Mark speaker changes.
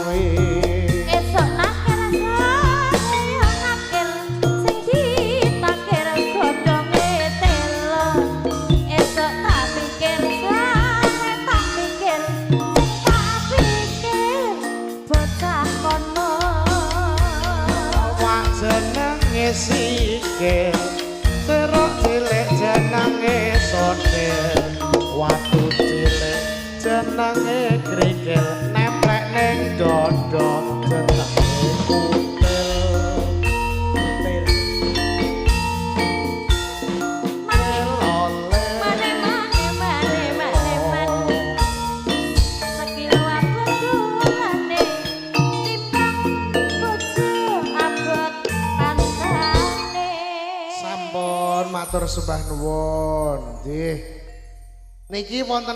Speaker 1: gawe.
Speaker 2: Esok nakir, sore yo nakir, sing ditakir godhonge telo. Esok tak pikir, sore tak pikir, sing tak pikir bocah kono.
Speaker 1: Awak jenenge sikil, cerok cilik jenenge sodel, watu cilik jenenge krikil, nemplek ning dodo jenenge kutil. Kutil.
Speaker 2: Mane mane mane mane mane, sekilo abot gulane timbang bojo abot kancane.
Speaker 1: Sampun, matur sembah nuwun. Nggih. Niki wonten